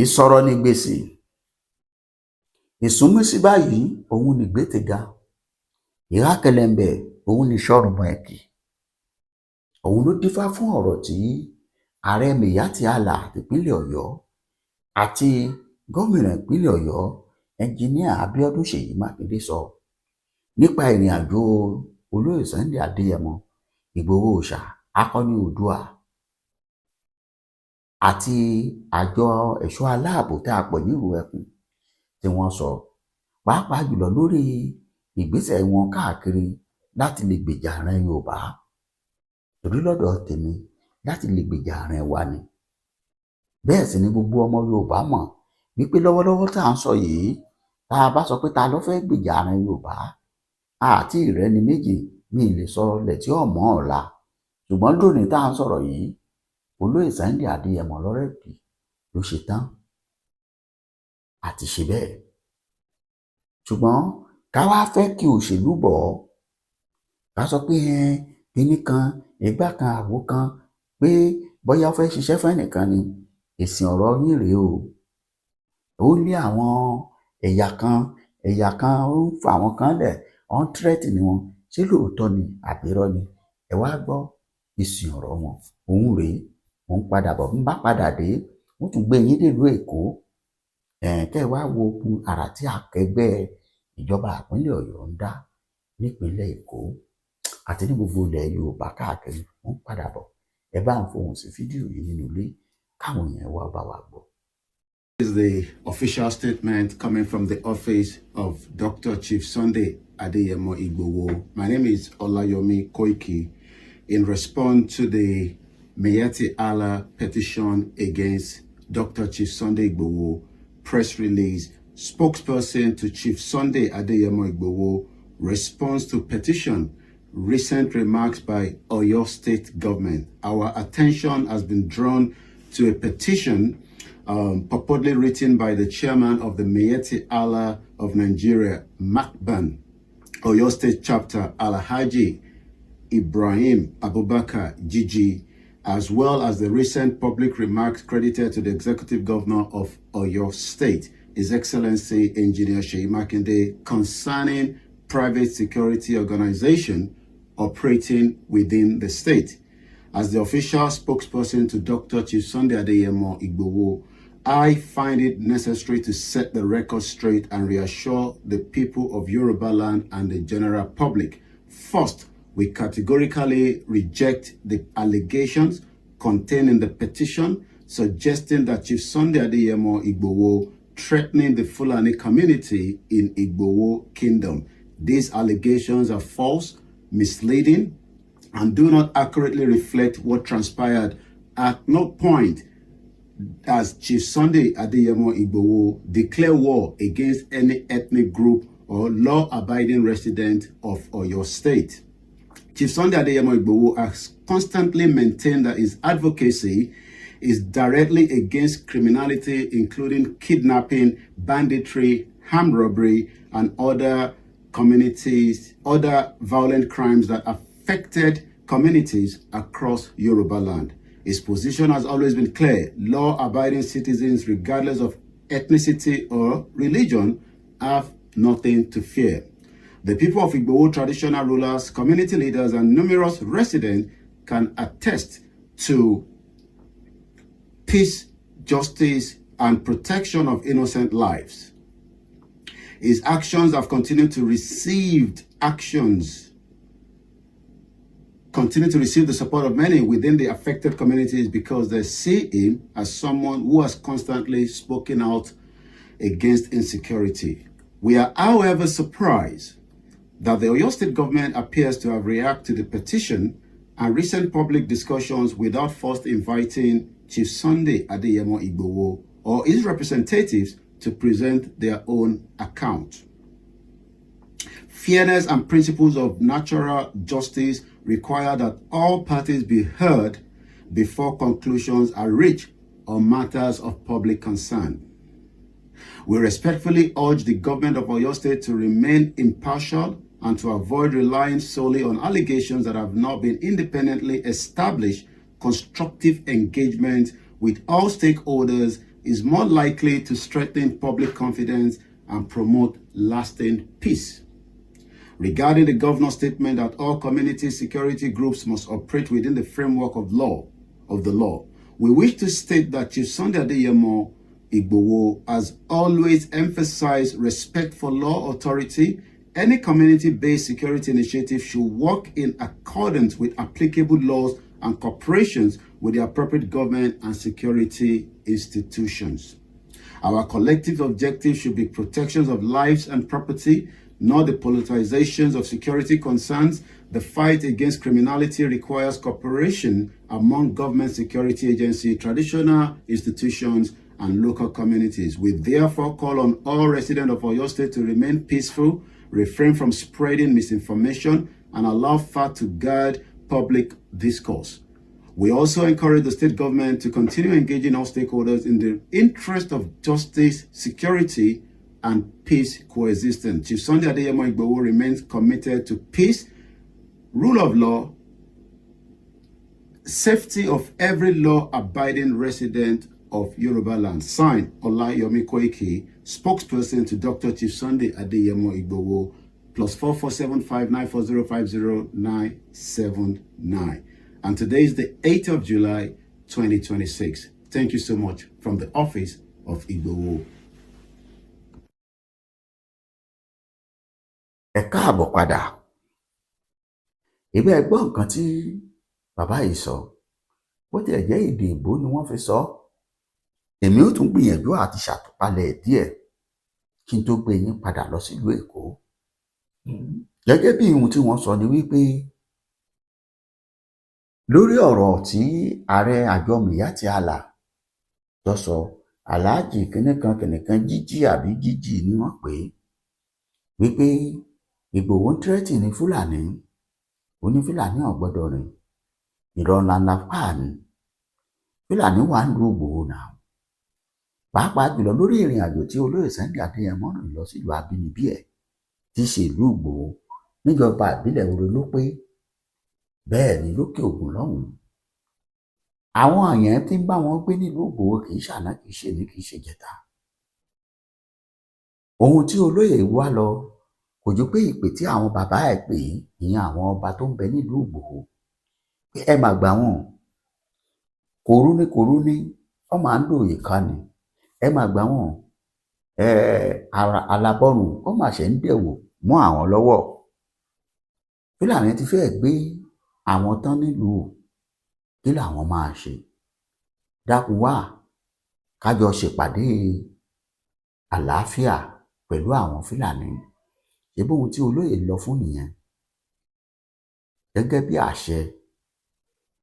Ìsọ̀rọ̀ ní gbèsè, ìsúnmísí báyìí òun ní gbẹtẹgà, ìhákẹlẹǹbẹ òun ní sọrùnmọ ẹkì. Òun ló dífá fún ọ̀rọ̀ tí ààrẹ Miyetti Allah tìpínlẹ̀ Ọ̀yọ́ àti gómìnà ìpínlẹ̀ Ọ̀yọ́, Ẹnjiníà Abiodun Ṣèyí Mákindé, sọ nípa ìrìnàjò olóyè Sunday Adéyẹmọ Ìgbòho Òòṣà, akọni Oòduà, àti àjọ ẹ̀ṣọ́ aláàbò tá a pè nírú ẹkùn tí wọ́n sọ, pàápàá jùlọ lórí ìgbésẹ̀ wọn káàkiri láti lè gbèjà ìran Yorùbá. Torí lọ́dọ̀ tèmi, láti lè gbèjà ìran wa ni. Bẹ́ẹ̀ sì ni gbogbo ọmọ Yorùbá mọ̀ wípé lọ́wọ́lọ́wọ́ tá à ń sọ yìí, tá a bá sọ pé ta ló fẹ́ gbèjà ìran Yorùbá, àti ìrẹ́ni méjì mi lè sọ lẹ̀ tí ọmọ ọ̀la. Ṣùgbọ́n lónìí tá à ń sọ̀rọ̀ yìí, olóyè Sunday Adéyẹmọ lọ́rẹ́dì ló ṣe tán àti ṣe bẹ́ẹ̀. Ṣùgbọ́n ká wá fẹ́ kí òṣèlú bọ̀ ọ́, ká sọ pé kinní kan, ìgbà kan, àwo kan, pé bóyá ó fẹ́ ṣiṣẹ́ fún ẹnìkan ni, èsì ọ̀rọ̀ yín rèé o. Ó ní àwọn ẹ̀yà kan, ẹ̀yà kan, ó ń fa àwọn kan lẹ̀, ó ń threaten wọn. Ṣé lóòótọ́ ni àbí irọ́ ni? Ẹ wá gbọ́ èsì ọ̀rọ̀ wọn. Òun rèé, mò ń padà bọ̀. Bí n bá padà dé, wọ́n tún gbé yín dèlú Èkó, kẹ́ ẹ wá wo àrà tí akẹgbẹ́ ìjọba ìpínlẹ̀ Ọ̀yọ́ ń dá nípínlẹ̀ Èkó àti ní gbogbo ilẹ̀ Yorùbá káàkiri. Mò ń padà bọ̀. Ẹ bá ń fohùn sí fídíò yìí nínú ilé káwọn èèyàn wá bá wa gbọ́. Is the official statement coming from the office of Dr. Chief Sunday Adeyemo Igboho. My name is Olayomi Koiki. In response to the Miyetti Allah petition against Dr. Chief Sunday Igboho, press release, spokesperson to Chief Sunday Adeyemo Igboho, response to petition, recent remarks by Oyo State government. Our attention has been drawn to a petition purportedly written by the chairman of the Miyetti Allah of Nigeria, MACBAN, Oyo State Chapter, Alhaji Ibrahim Abubakar Gigi, as well as the recent public remarks credited to the executive governor of Oyo State, His Excellency Engineer Seyi Makinde, concerning private security organization operating within the state. As the official spokesperson to Dr. Chief Sunday Adeyemo Igboho, I find it necessary to set the record straight and reassure the people of Yoruba land and the general public. First, we categorically reject the allegations contained in the petition suggesting that Chief Sunday Adeyemo Igboho threatening the Fulani community in Igboho Kingdom. These allegations are false, misleading, and do not accurately reflect what transpired. At no point does Chief Sunday Adeyemo Igboho declare war against any ethnic group or law-abiding resident of Oyo State. Chief Sunday Adeyemo Igboho has constantly maintained that his advocacy is directly against criminality, including kidnapping, banditry, armed robbery, and other communities, other violent crimes that affected communities across Yoruba land. His position has always been clear. Law-abiding citizens, regardless of ethnicity or religion, have nothing to fear. The people of Igboho, traditional rulers, community leaders, and numerous residents can attest to peace, justice, and protection of innocent lives. His actions have continued to receive the support of many within the affected communities because they see him as someone who has constantly spoken out against insecurity. We are, however, surprised that the Oyo State government appears to have reacted to the petition and recent public discussions without first inviting Chief Sunday Adeyemo Igboho or his representatives to present their own account. Fairness and principles of natural justice require that all parties be heard before conclusions are reached on matters of public concern. We respectfully urge the government of Oyo State to remain impartial and to avoid relying solely on allegations that have not been independently established. Constructive engagement with all stakeholders is more likely to strengthen public confidence and promote lasting peace. Regarding the governor's statement that all community security groups must operate within the framework of the law, we wish to state that Chief Sunday Adeyemo Igboho has always emphasized respect for law authority. Any community-based security initiative should work in accordance with applicable laws and cooperations with the appropriate government and security institutions. Our collective objective should be protections of lives and property, not the politicizations of security concerns. The fight against criminality requires cooperation among government security agencies, traditional institutions, and local communities. We therefore call on all residents of Oyo State to remain peaceful, refrain from spreading misinformation, and allow fact to guide public discourse. We also encourage the state government to continue engaging all stakeholders in the interest of justice, security, and peace coexistence. Chief Sunday Adeyemo Igboho remains committed to peace, rule of law, safety of every law-abiding resident of Yoruba land. Signed, Olayomi Koiki, spokesperson to Dr. Chief Sunday Adeyemo Igboho, +44 75 940 50 979. And today is the 8th of July, 2026. Thank you so much from the office of Igboho. Ẹ káàbọ̀ padà. Ìbẹ́ ẹ gbọ́ nǹkan tí bàbá yìí sọ. Bó tiẹ̀ jẹ́ èdè òyìnbó ni wọ́n fi sọ, èmi ó tún gbìyànjú àti ṣàtúpalẹ̀ díẹ̀ kí n tó gbé yín padà lọ sílùú Èkó. Gẹ́gẹ́ bí ohun tí wọ́n sọ ni wípé lórí ọ̀rọ̀ tí ààrẹ àjọ Miyetti Allah tó sọ, Aláàjì kìnnìkan kìnnìkan jíjí àbí jíjì ni wọ́n pè é, wípé Ìgbòho ń threaten ní Fúlàní, ó ní Fúlàní ò gbọ́dọ̀ rìn. Irọ́ ńláńlá páà ni. Fúlàní wà nílùú Ìgbòho náà, pàápàá jùlọ lórí ìrìn àjò tí olóyè Sunday Adéyẹmọ rìn lọ sílùú abínibí ẹ̀, tí í ṣe ìlú Ìgbòho níjọba ìbílẹ̀ Orí-Olópé, bẹ́ẹ̀ ni lókè Ògùn lọ́hùn-ún. Àwọn èèyàn tí ń bá wọn gbé nílùú Ìgbòho kì í ṣàná, kì í ṣèní, kì í ṣèjẹta. Ohun tí olóyè wá lọ kò ju pé ìpè tí àwọn bàbá ẹ̀ pè é, ìyẹn àwọn ọba tó ń bẹ nílùú Ìgbòho, pé ẹ mà gbà wọ́n, kòrú ní kòrú ní wọ́n máa ń dòye ká ni, ẹ mà gbà wọ́n, ẹ alábọ́rùn ó mà ṣe ń dẹ̀wò mọ́ àwọn lọ́wọ́. Fúlàní ti fẹ́ẹ̀ gbé àwọn tán nílùú, kí làwọn máa ṣe? Dákun wá, ká jọ ṣèpàdé àlàáfíà pẹ̀lú àwọn Fúlàní. Ṣé bóhun tí olóyè lọ fún nìyẹn? Gẹ́gẹ́ bí àṣẹ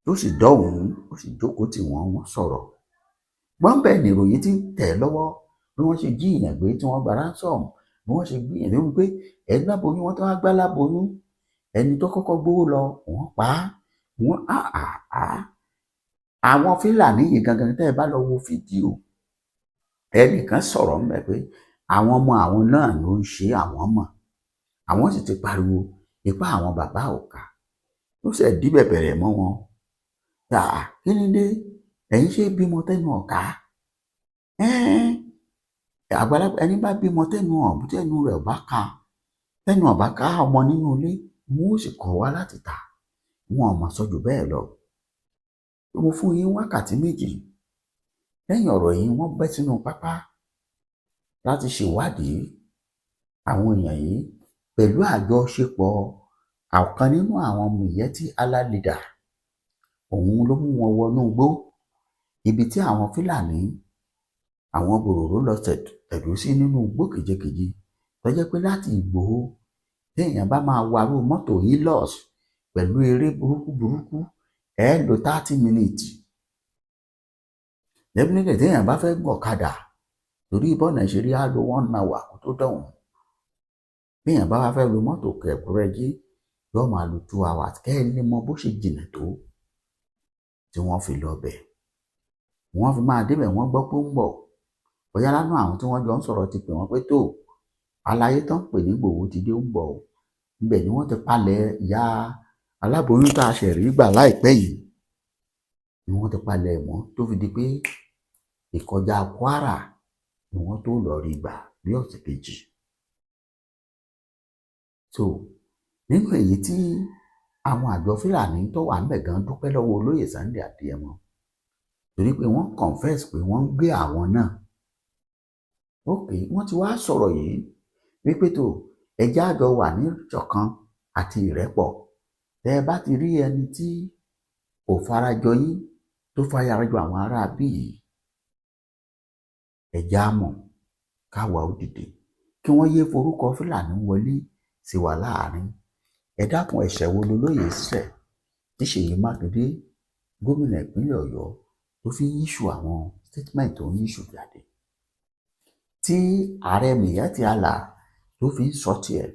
tó sì dọ́hùn-ún, ó sì jókòó tì wọ́n, wọ́n sọ̀rọ̀. Gbọ́n bẹ́ẹ̀ ni ìròyìn ti ń tẹ̀ lọ́wọ́ bí wọ́n ṣe jí èèyàn gbé tí wọ́n gba ransom, bí wọ́n ṣe gbìyànjú wípé ẹni láboyún wọ́n tó wá gbá láboyún, ẹni tó kọ́kọ́ gbówó lọ wọ́n pa á, wọ́n á á á. Àwọn Fúlàní yìí gangan, tẹ́ ẹ bá lọ wo fídíò, ẹnìkan sọ̀rọ̀ ńbẹ̀ pé àwọn ọmọ àwọn náà ló ń ṣe, àwọn mọ̀, àwọn sì ti pariwo, ipá àwọn bàbá ò ká. Ó sì dí bẹ̀bẹ̀rẹ̀ mọ́ wọn. Àà, kí ni dé? Ẹ̀yin ṣe bímọ tẹ́nu ọ̀ká? Àgbàlagbà ẹni bá bímọ tẹ́nu ọ̀ tẹ́nu rẹ̀ ò bá ka, tẹ́nu ò bá ká ọmọ nínú ilé, wọn ó sì kọ̀ wá láti tà. Wọn ò mọ̀ sọ jù bẹ́ẹ̀ lọ. Mo fún yín wákàtí 2. Lẹ́yìn ọ̀rọ̀ yìí, wọ́n bẹ́ sínú pápá láti ṣèwádìí àwọn èèyàn yìí pẹ̀lú àjọṣepọ̀ ọ̀kan nínú àwọn Miyetti Allah leader. Òun ló mú wọn wọnú igbó ibi tí àwọn Fúlàní, àwọn bòròró lọ tẹ̀dó sí nínú igbó kìjikìji, tó jẹ́ pé láti Ìgbòho, téèyàn bá máa warú mọ́tò Hilux pẹ̀lú eré burúkú burúkú, ẹ lò 30 minutes. Definitely, téèyàn bá fẹ́ gọ̀kadà, torí bọ́nà ṣe rí, á lo one hour kó tó dọ̀hún. Béèyàn bá wá fẹ́ lo mọ́tò kẹ̀kúrẹ́jí, yóò máa lo 2 hours. Kẹ́ ẹ lè mọ bó ṣe jìnnà tó tí wọ́n fi lọ bẹ̀. Wọ́n fi máa débẹ̀, wọ́n gbọ́ pé ó ń bọ̀. Bóyá lánàá àwọn tí wọ́n jọ ń sọ̀rọ̀ ti pè wọ́n pé tó àlàyé tó ń pè ní Ìgbòho ti dé, ó ń bọ̀ o. Ibẹ̀ ni wọ́n ti palẹ̀ ìyá aláboyún tá a ṣẹ̀ rí gbà láìpẹ́ yìí, ni wọ́n ti palẹ̀ mọ́ tó fi di pé Ìkọjá Kwara ni wọ́n tó lọ rí gbà bí ọ̀sẹ̀ 2. So nínú èyí tí àwọn àjọ Fúlàní tó wà ńbẹ̀ gan dúpẹ́ lọ́wọ́ olóyè Sunday Adéyẹmọ, torí pé wọ́n confess pé wọ́n ń gbé àwọn náà. Ok, wọ́n ti wá sọ̀rọ̀ yìí wípé tó ẹjẹ́ àjọ wà ní ìṣọ̀kan àti ìrẹ́pọ̀. Tẹ́ ẹ bá ti rí ẹni tí kò farajọ yín, tó farajọ àwọn ará bí yìí, ẹjẹ́ á mọ̀, káwa ó dìde, kí wọ́n yéé forúkọ Fúlàní wọlé sí wa láàrin. Ẹ dákun, ẹ̀ṣẹ̀ wo lolóyè ṣẹ̀ tí Ṣèyí Mákindé, gómìnà ìpínlẹ̀ Ọ̀yọ́, tó fi ń issue àwọn statement tó ń issue jáde, tí ààrẹ Miyetti Allah tó fi ń sọ tiẹ̀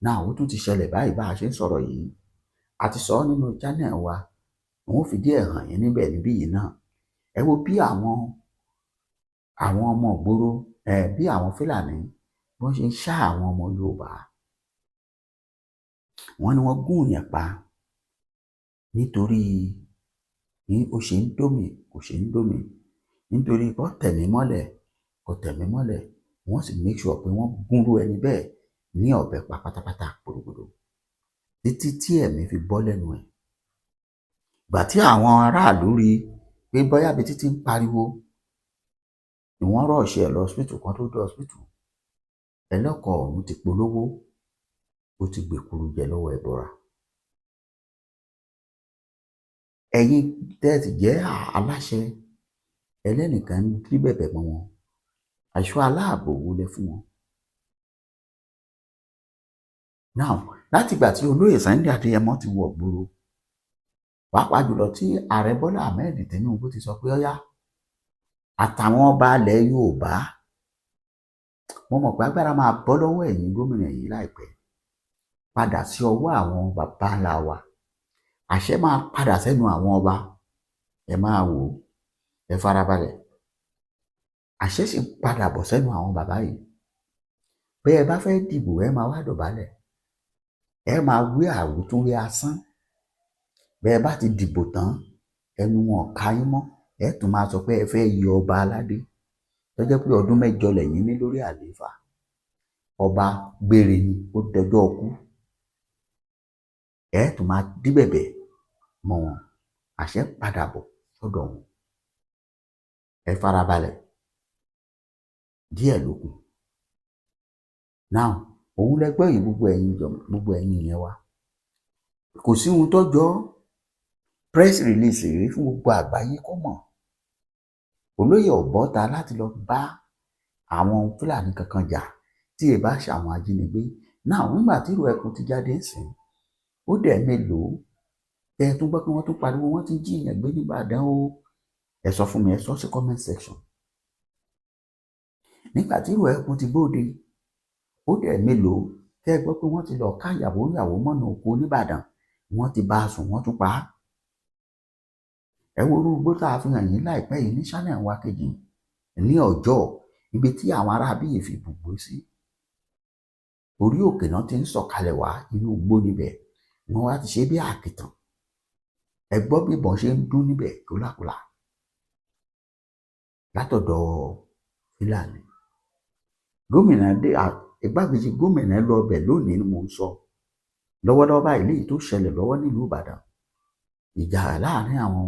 náà? Ó tún ti ṣẹlẹ̀ báyìí bá a ṣe ń sọ̀rọ̀ yìí. A ti sọ ọ́ nínú channel wa, òun fìdí ẹ̀ hàn yín níbẹ̀ níbí yìí náà. Ẹ wo bí àwọn ọmọ ìgboro ẹ, bí àwọn Fúlàní bí wọ́n ṣe ń ṣá àwọn ọmọ Yorùbá. Wọ́n ní wọ́n gún yẹn pa nítorí ní ó ṣe ń dómì, kò ṣe ń dómì, nítorí kó tẹ̀mí mọ́lẹ̀, kò tẹ̀mí mọ́lẹ̀. Wọ́n sì make sure pé wọ́n gúnrú ẹni bẹ́ẹ̀ ní ọ̀bẹ pa pátápátá pòrògbòdò títí tí ẹ̀mí fi bọ́ lẹ́nu ẹ̀. Ìgbà tí àwọn aráàlú rí i pé bóyá bí títí ń pariwo ni, wọ́n rush ẹ̀ lọ hospital. Kan tó dé hospital, ẹlẹ́kọ̀ọ́ ọ̀hún ti polówó, ó ti gbèkuru jẹ lọ́wọ́ ẹbọra. Ẹ̀yin tẹ́ ẹ sì jẹ́ aláṣẹ, ẹlẹ́nìkan ń rí bẹ̀bẹ̀ mọ́ wọn, ẹ̀ṣọ́ aláàbò wo lẹ fún wọn? Now, látìgbà tí olóyè Sunday Adéyẹmọ ti wọ̀ gbòòrò, pàápàá jùlọ tí ààrẹ Bọ́lá Ahmed Tinubu ti sọ pé ọ́yá, àtàwọn ọba ilẹ̀ Yorùbá, mo mọ̀ pé agbára máa bọ́ lọ́wọ́ ẹ̀yin gómìnà yìí láìpẹ́, padà sí ọwọ́ àwọn bàbá ńlá wa. Àṣẹ máa padà sẹ́nu àwọn ọba. Ẹ máa wò ó, ẹ farabalẹ̀. Àṣẹ sì ń padà bọ̀ sẹ́nu àwọn bàbá yìí. Bẹ́ẹ̀ bá fẹ́ dìbò, ẹ máa wá dọ̀bálẹ̀, ẹ máa wí àwítúnwí asán. Bẹ́ẹ̀ bá ti dìbò tán, ẹnu wọn ò ká yín mọ́. Ẹ tún máa sọ pé ẹ fẹ́ yọ ọba aládé tó jẹ́ pé ọdún 8 lẹ́yìn ní lórí àlééfà. Ọba gbére ni, ó dọjọ́ ọkú. Ẹ tún máa díbẹ̀bẹ̀ mọ́ wọn. Àṣẹ padà bọ̀ sọ́dọ̀ wọn. Ẹ farabalẹ̀, díẹ̀ ló kù. Now, òun lẹgbẹ́ yìí. Gbogbo ẹ̀yin jọ, gbogbo ẹ̀yin yẹn wa, kò sí ohun tó jọ press release rí fún gbogbo àgbáyé kó mọ̀. Olóyè ọ̀bọ́ta láti lọ bá àwọn Fúlàní kankan jà tí ì bá ṣe àwọn ajínigbé náà. Nígbà tí ìrù ẹkùn ti jáde ń sìn, ó dẹ̀ mélòó tẹ́ ẹ tún gbọ́ pé wọ́n tún pariwo wọ́n ti jí ìyẹn gbé nìbàdàn o? Ẹ sọ fún mi, ẹ sọ sí comment section. Nígbà tí ìrù ẹkùn ti bóde, ó dẹ̀ mélòó tẹ́ ẹ gbọ́ pé wọ́n ti lọ ká ìyàwó ìyàwó mọ́nà oko nìbàdàn, wọ́n ti bá a sùn, wọ́n tún pa á? Ẹ wo irú igbó tá a fi hàn yín láìpẹ́ yìí ní channel wa kejì ní ọjọ́, ibi tí àwọn aráabí yìí fi ibùgbé sí. Orí òkè náà ti ń sọ̀kalẹ̀ wá inú igbó níbẹ̀, wọ́n wá ti ṣe bí àkìtàn. Ẹ gbọ́ bí ìbọn ṣe ń dún níbẹ̀ kólákólá látọ̀dọ̀ Fúlàní. Gómìnà dé, igbákejì gómìnà lọ bẹ̀ lónìí ni mò ń sọ lọ́wọ́lọ́wọ́ báyìí. Léyìí tó ṣẹlẹ̀ lọ́wọ́ nílùú Ìbàdàn, ìjà láàrin àwọn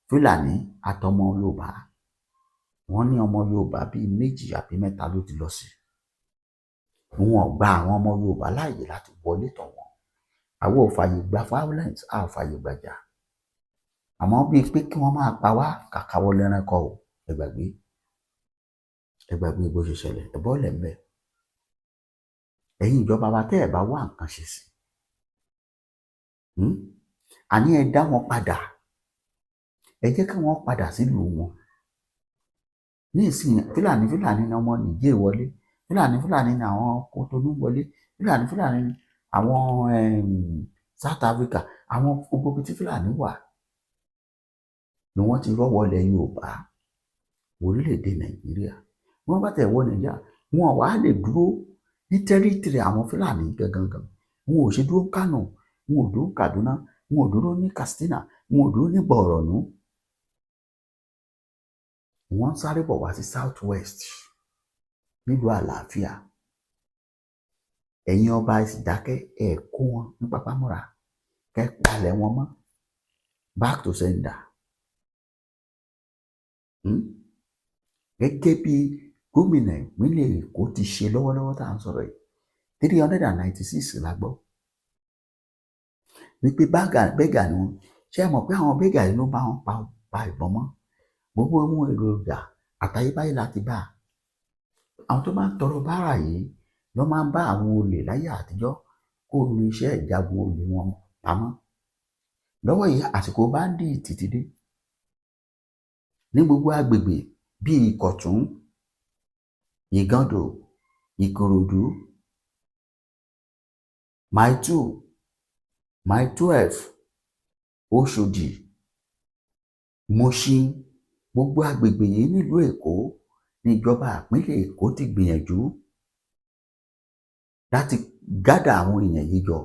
Fúlàní àtọmọ Yorùbá, wọ́n ní ọmọ Yorùbá bíi méjì àbí mẹ́ta ló ti lọ sí. Wọn ò gba àwọn ọmọ Yorùbá láàyè láti wọlé tọ̀ wọ́n. Àwọn ò fààyè gba violence, a ò fààyè gbàjà, àmọ́ bíi pé kí wọ́n máa pa wá kàkà wọlé ẹranko o, ẹ gbàgbé, ẹ gbàgbé bó ṣe ṣẹlẹ̀. Ẹ bọ́ọ̀lẹ̀ ńbẹ̀. Ẹ̀yin ìjọba wa, tẹ́ ẹ̀ bá wá nǹkan ṣe sí, àní ẹ dá wọn padà, ẹ jẹ́ kí wọ́n padà sílùú wọn ní ìsìn. Fúlàní Fúlàní ni ọmọ Nìjẹ̀ wọlé, Fúlàní Fúlàní ni àwọn Kótónú wọlé, Fúlàní Fúlàní ni àwọn South Africa, àwọn gbogbo ibi tí Fúlàní wà ni wọ́n ti rọ́ wọlé Yorùbá, orílẹ̀-èdè Nàìjíríà. Wọ́n bá tẹ̀ wọ Nàìjíríà, wọn wàá lè dúró ní territory àwọn Fúlàní gangan gan. Wọn ò ṣe dúró Kánò, wọn ò dúró Kaduna, wọn ò dúró ní Katsina, wọn ò dúró ní Borno. Wọ́n ń sáré bọ̀ wá sí South West nílùú àlàáfíà. Ẹ̀yin ọba, ẹ sì dákẹ́, ẹ̀ kó wọn ní pápámọ́ra, kẹ́ palẹ̀ wọn mọ́, back to sender. Gẹ́gẹ́ bí gómìnà ìpínlẹ̀ Èkó ti ṣe lọ́wọ́lọ́wọ́ tá à ń sọ̀rọ̀ yìí, 396 la gbọ́ wípé beggar ni wọ́n. Ṣé ẹ mọ̀ pé àwọn beggar yìí ló bá wọn pa ìbọn mọ́ gbogbo ohun èlò ìjà àtayébáyé láti bá àwọn tó máa ń tọrọ bárà yìí ló máa ń bá àwọn olè láyé àtijọ́ kó irinṣẹ́ ìjagun olè wọn pamọ́. Lọ́wọ́ yìí, àsìkò bandit ti dé ní gbogbo agbègbè bíi Ìkọ̀tún, Ìgàndò, Ìkòròdú, Mile 2, Mile 12, Òṣòdì, Mushin, gbogbo agbègbè yìí nílùú Èkó ní ìjọba ìpínlẹ̀ Èkó ti gbìyànjú láti gather àwọn èèyàn yìí jọ.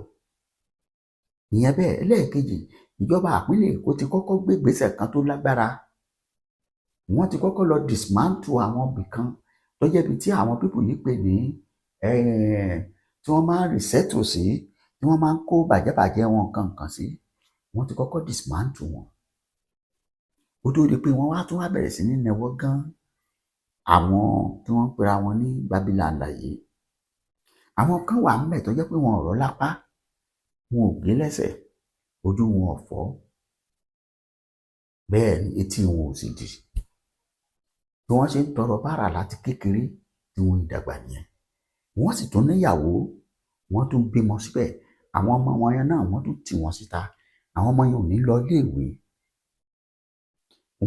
Ìyẹn bẹ́ẹ̀. Ẹlẹ́ẹ̀kejì, ìjọba ìpínlẹ̀ Èkó ti kọ́kọ́ gbé ìgbésẹ̀ kan tó lágbára. Wọ́n ti kọ́kọ́ lọ dismantle àwọn ibì kan tó jẹ́ ibi tí àwọn people yìí pè ní tí wọ́n máa ń resettle sí, tí wọ́n máa ń kó bàjẹ́bàjẹ́ wọn nǹkan kan sí. Wọ́n ti kọ́kọ́ dismantle wọn ó tó di pé wọ́n wá tún wá bẹ̀rẹ̀ sí ní nawọ́ gán àwọn tí wọ́n ń pera wọn ní Babilànlà yìí. Àwọn kan wà ńbẹ̀ tó jẹ́ pé wọn ò rọ́ lápá, wọn ò gé lẹ́sẹ̀, ojú wọn ò fọ́, bẹ́ẹ̀ ni etí wọn ò sì dì. Bí wọ́n ṣe ń tọrọ bárà láti kékeré tí wọ́n dàgbà nìyẹn. Wọ́n sì tún níyàwó, wọ́n tún bímọ síbẹ̀. Àwọn ọmọ wọn yẹn náà, wọ́n tún tì wọ́n síta. Àwọn ọmọ yẹn ò ní lọ iléèwé,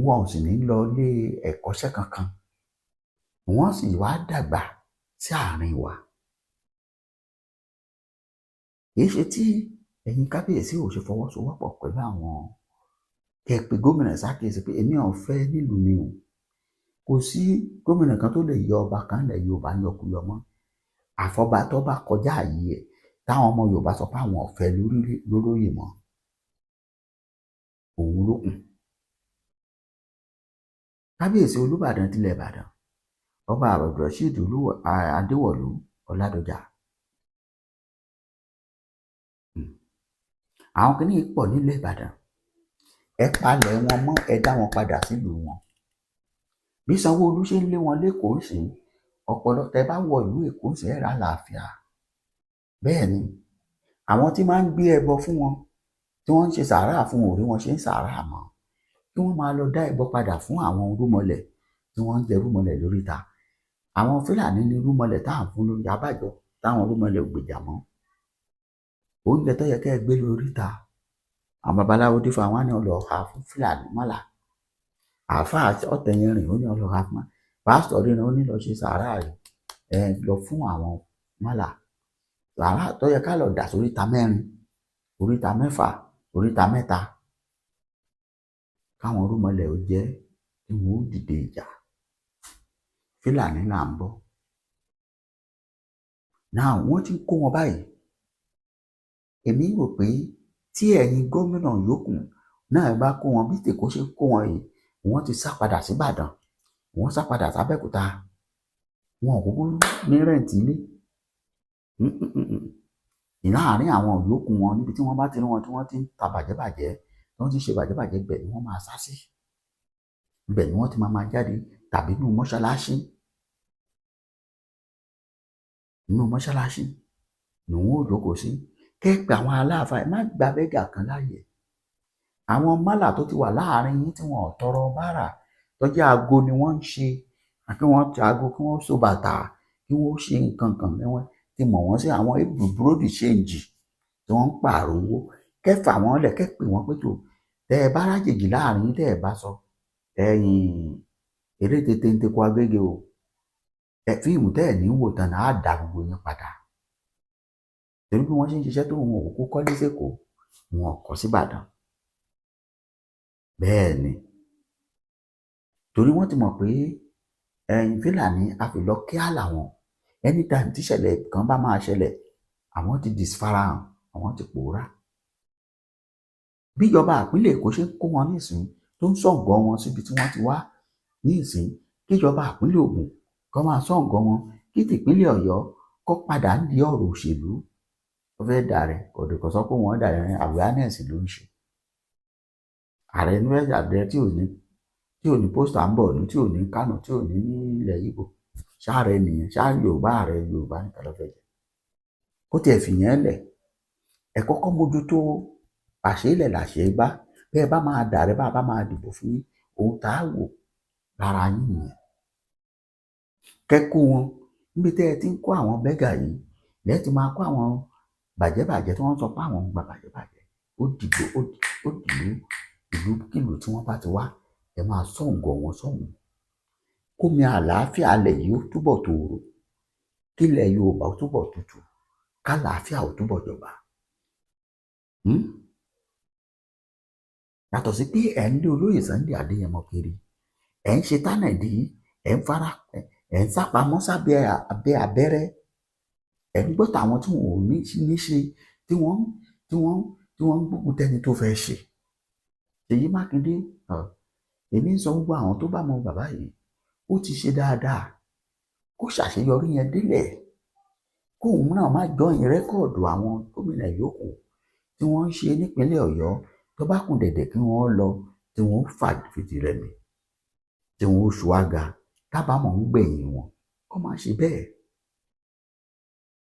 wọn ò sì ní lọ ilé ẹ̀kọ́ṣẹ́ kankan. Wọ́n sì wá dàgbà sí àárín wa. Kìí ṣe tí ẹ̀yin kábíyèsí ò ṣe fọwọ́sowọ́pọ̀ pẹ̀lú àwọn kẹ́ ẹ pé gómìnà ṣàkíyèsí pé èmi ò fẹ́ nílùú mi o. Kò sí gómìnà kan tó lè yọ ọba kan lẹ̀ Yorùbá ń yọkuyọ mọ́, àfọba tó bá kọjá àyè ẹ̀, táwọn ọmọ Yorùbá sọ pé àwọn ò fẹ́ lóróyè mọ́, òun ló kù. Kábíyèsí Olúbàdàn tilẹ̀ Ìbàdàn, Ọba Abdulrasheed Adéwọ̀lú Ọládọjà. Àwọn kìíní pọ̀ nílẹ̀ Ìbàdàn. Ẹ palẹ̀ wọn mọ́, ẹ dá wọn padà sílùú wọn. Bí Sanwó-Olú ṣe ń lé wọn lÉkòó sí ọpọlọ, tẹ bá wọ ìlú Èkó sí, ẹ rà àlàáfíà. Bẹ́ẹ̀ ni àwọn tí máa ń gbé ẹbọ fún wọn, tí wọ́n ń ṣe sàárà fún wọn, ò rí wọn ṣe ń sàárà mọ́. Kí wọ́n máa lọ dá ẹbọ padà fún àwọn irúnmọlẹ̀ tí wọ́n ń jẹ irúnmọlẹ̀ lóríta. Àwọn Fúlàní ní irúnmọlẹ̀ tá à ń fún lóúnjẹ abájọ táwọn irúnmọlẹ̀ ò gbèjà mọ́. Oúnjẹ tó yẹ kẹ́ ẹ gbé lóríta, àwọn babaláwo dífá wọn á ní ọlọ́ọ̀ ha fún Fúlàní mọ́là. Àáfàá ọ̀tẹ̀yìn rìn, ó ní ọlọ́ọ̀ ha fún pásítọ̀ ríran, ó ní lọ ṣe sàárà ẹ lọ fún àwọn mọ́là. Sàárà tó yẹ ká lọ dà sóríta mẹ́rin, oríta mẹ́fà, oríta mẹ́ta, káwọn irúnmọlẹ̀ ó jẹ́ kí wọ́n ó dìde ìjà. Fúlàní là ń bọ́ náà, wọ́n ti ń kó wọn báyìí. Èmi rò pé tí ẹ̀yin gómìnà yòókù náà bá kó wọn bí tÈkó ṣe kó wọn yìí, wọ́n ti sá padà síbàdàn, wọ́n sá padà sábẹ́òkúta, wọn ò kúkú ní rent ilé láàárín àwọn yòókù wọn. Níbi tí wọ́n bá ti rí wọn tí wọ́n ti ń ta bàjẹ́bàjẹ́, tí wọ́n ti ń ṣe bàjẹ́bàjẹ́, ibẹ̀ ni wọ́n máa sá sí, ibẹ̀ ni wọ́n ti máa máa jáde, tàbí nínú mọ́ṣáláṣí. Nínú mọ́ṣáláṣí ni wọ́n ó jókòó sí. Kẹ́ ẹ pé àwọn aláàfáà, ẹ má gba beggar kan láàyè. Àwọn málà tó ti wà láàrin yín tí wọn ò tọrọ bárà, tó jẹ́ aago ni wọ́n ń ṣe, kí wọ́n ti aago, kí wọ́n so bàtà, kí wọ́n ṣe nǹkan kan ní wọ́n ti mọ̀ wọ́n sí, àwọn bureau de change tí wọ́n ń pààrọ̀ owó, kẹ́ fà wọ́n lẹ̀, kẹ́ pè wọ́n pé tó tẹ́ ẹ bá rájèjì láàrin yín, tẹ́ ẹ bá sọ ẹ̀yìn eré tètè ń tekú agége o, ẹ fíìmù tẹ́ ẹ̀ ní wò tán náà á dá gbogbo yín padà. Torí bí wọ́n ṣe ń ṣiṣẹ́ tó, wọn ò kúkú kọ́lé sÉkòó, wọn ò kọ́ síbàdàn. Bẹ́ẹ̀ ni, torí wọ́n ti mọ̀ pé ẹ̀yin Fúlàní àfìlọ́ kíá làwọn. Anytime tíṣẹ̀lẹ̀ kan bá máa ṣẹlẹ̀, àwọn ti disfarahàn, àwọn ti pòórá. Bíjọba ìpínlẹ̀ Èkó ṣe ń kó wọn nísìnyí, tó ń sọ̀gọ́ wọn síbi tí wọ́n ti wá. Ní ìsín, kíjọba ìpínlẹ̀ Ògùn kó máa sọ̀ǹgọ̀ wọn, kí tìpínlẹ̀ Ọ̀yọ́ kó padà ń di ọ̀rọ̀ òṣèlú. Ó fẹ́ dàrẹ, kò sọ pé wọ́n dàrẹ, awareness ló ń ṣe. Ààrẹ ní fẹ́ dàrẹ tí ò ní poster ń bọ̀ ní, tí ò ní Kánò, tí ò ní ní ilẹ̀ Ìgbò. Ṣáàrẹ nìyẹn, ṣáà Yorùbá, ààrẹ Yorùbá nìkan ló fẹ́ jẹ. Kó tiẹ̀ fìyẹn lẹ̀, ẹ kọ́kọ́ mójútó àṣeélẹ̀ làṣẹ bá. Bẹ́ẹ̀ bá máa dàrẹ, bá bá máa dìbò fún yín, ohun tá a wò lára yín nìyẹn. Kẹ́ kó wọn níbi tẹ́ ẹ ti ń kó àwọn beggar yìí lẹ́ẹ̀ ti máa kó àwọn bàjẹ́bàjẹ́ tí wọ́n sọ pé àwọn ń gba bàjẹ́bàjẹ́. Ó dìgbò, ó dìlú ìlú kìlú tí wọ́n bá ti wá, ẹ máa sọ̀ǹgọ̀ wọn sọ̀hún. Kómi àlàáfíà alẹ̀ yìí ó túbọ̀ tòrò, kílẹ̀ Yorùbá ó túbọ̀ tutù, kálàáfíà ó túbọ̀ jọba. Yàtọ̀ sí pé ẹ̀ ń lé olóyè Sunday Adéyẹmọ kiri, ẹ̀ ń ṣe tánàdí, ẹ̀ ń fara, ẹ̀ ń sápamọ́ sábẹ́ abẹ́ abẹ́rẹ́, ẹ̀ ń gbọ́ tàwọn tí wọn ò ní ṣe, tí wọ́n ń gbógun tẹ́ni tó fẹ́ ṣe. Ṣèyí Mákindé, èmi ń sọ gbogbo àwọn tó bá mọ bàbá yìí, ó ti ṣe dáadáa, kó ṣàṣeyọrí yẹn délẹ̀, kóun náà má join record àwọn gómìnà yòókù tí wọ́n ń ṣe nípínlẹ̀ Ọ̀yọ́, tó bá kùn dẹ̀dẹ̀ kí wọ́n lọ, tí wọ́n fà fìdí rẹmi, tí wọ́n ṣù àga, kábàámọ̀ ń gbẹ̀yìn wọn. Kó má ṣe bẹ́ẹ̀.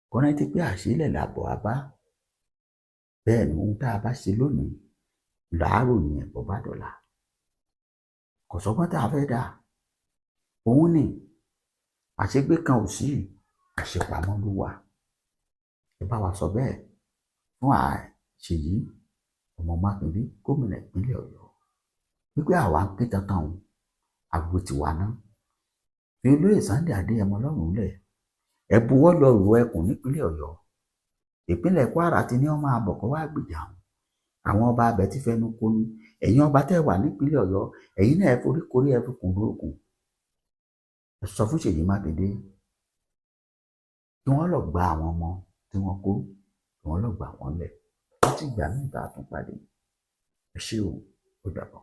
Kó rántí pé àṣélẹ̀ làbọ̀ á bá. Bẹ́ẹ̀ ni, ohun tá a bá ṣe lónìí làá ròyìn ẹ̀ bó bá dọ̀la. Kò sọ́gbọ́n tá a fẹ́ dà. Òun ni àṣegbé kan ò sí, àṣepamọ́ ló wà. Ẹ bá wa sọ bẹ́ẹ̀ fún Ṣèyí ọmọ Mákindé, gómìnà ìpínlẹ̀ Ọ̀yọ́, wípé àwa ń ké tantan o, àgbo tiwa ná. Fi olóyè Sunday Adéyẹmọ lọ́rùn lẹ̀. Ẹ buwọ́ lọ ìrù ẹkùn nípínlẹ̀ Ọ̀yọ́. Ìpínlẹ̀ Kwara ti ní wọ́n máa bọ̀ kó wá gbèjà wọn. Àwọn ọba abẹ ti fẹnu konu. Ẹ̀yin ọba tẹ́ wà nípínlẹ̀ Ọ̀yọ́, ẹ̀yin náà ẹ forí korí, ẹ fi kùn lókun. Ẹ sọ fún Ṣèyí Mákindé kí wọ́n lọ gba àwọn ọmọ tí wọ́n kó, kí wọ́n lọ gbà wọ́n lẹ̀. Títí ìgbà míì tá a tún pàdé. Ẹ ṣé o, ó dàbọ̀.